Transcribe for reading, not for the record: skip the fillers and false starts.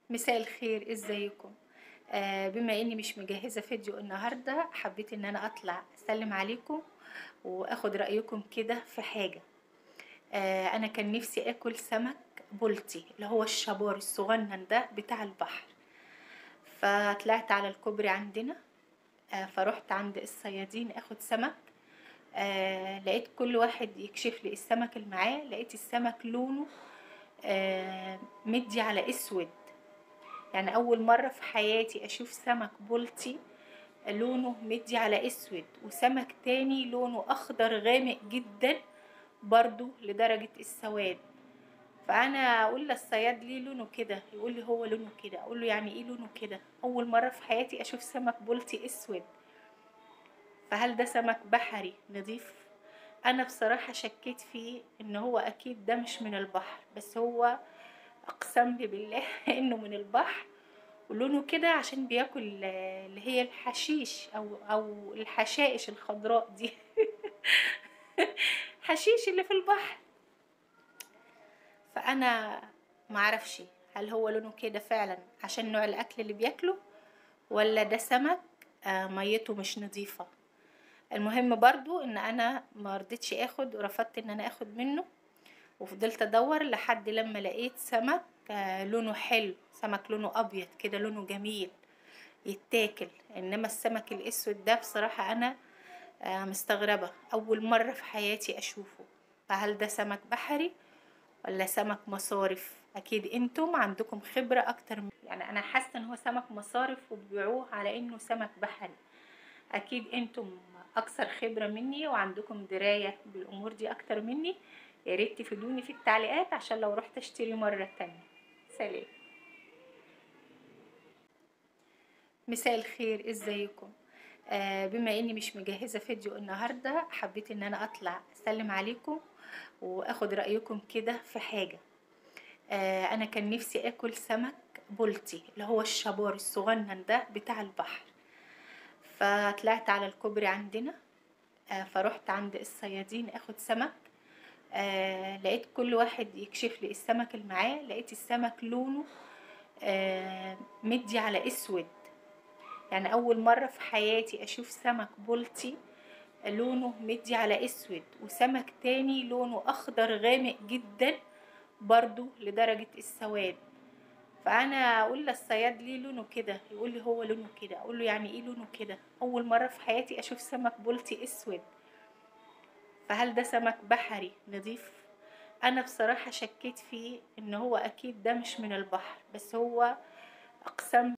مساء الخير، ازيكم؟ بما اني مش مجهزة فيديو النهاردة، حبيت ان انا اطلع اسلم عليكم واخد رأيكم كده في حاجة. انا كان نفسي اكل سمك بلطي اللي هو الشبار الصغنن ده بتاع البحر، فطلعت على الكوبري عندنا، فروحت عند الصيادين اخد سمك. لقيت كل واحد يكشف لي السمك اللي معاه، لقيت السمك لونه مدي على اسود. يعني اول مرة في حياتي اشوف سمك بلطي لونه مدي على اسود، وسمك تاني لونه اخضر غامق جدا برضو لدرجة السواد. فانا اقول للصياد ليه لونه كده؟ يقول لي هو لونه كده. اقول له يعني ايه لونه كده؟ اول مرة في حياتي اشوف سمك بلطي اسود، فهل ده سمك بحري نظيف؟ انا بصراحة شكيت فيه ان هو اكيد ده مش من البحر، بس هو اقسم لي بالله انه من البحر ولونه كده عشان بياكل اللي هي الحشيش او الحشائش الخضراء دي حشيش اللي في البحر. فانا معرفش هل هو لونه كده فعلا عشان نوع الاكل اللي بياكله، ولا ده سمك ميته مش نظيفة. المهم برضو ان انا ما رضيتش اخد، ورفضت ان انا اخد منه، وفضلت ادور لحد لما لقيت سمك لونه حلو، سمك لونه ابيض كده، لونه جميل يتاكل. انما السمك الاسود ده بصراحة انا مستغربة، اول مرة في حياتي اشوفه. فهل ده سمك بحري ولا سمك مصارف؟ اكيد انتم عندكم خبرة اكتر من، يعني انا حاسة ان هو سمك مصارف وبيبيعوه على انه سمك بحري. اكيد انتم اكثر خبرة مني وعندكم دراية بالامور دي اكتر مني، يا ريت تفيدوني في التعليقات عشان لو رحت اشتري مرة تانية. سلام. مساء الخير، ازيكم؟ بما اني مش مجهزة فيديو النهاردة، حبيت ان انا اطلع اسلم عليكم واخد رأيكم كده في حاجة. انا كان نفسي اكل سمك بلطي اللي هو الشبار الصغنن ده بتاع البحر، فطلعت على الكوبري عندنا، فروحت عند الصيادين اخد سمك. لقيت كل واحد يكشف لي السمك اللي معاه، لقيت السمك لونه مدي على اسود. يعني اول مرة في حياتي اشوف سمك بلطي لونه مدي على اسود، وسمك تاني لونه اخضر غامق جدا برضو لدرجة السواد. فانا اقول للصياد ليه لونه كده؟ يقول لي هو لونه كده. اقول له يعني ايه لونه كده؟ اول مرة في حياتي اشوف سمك بلطي اسود، فهل ده سمك بحري نظيف؟ انا بصراحة شكيت فيه ان هو اكيد ده مش من البحر، بس هو اقسم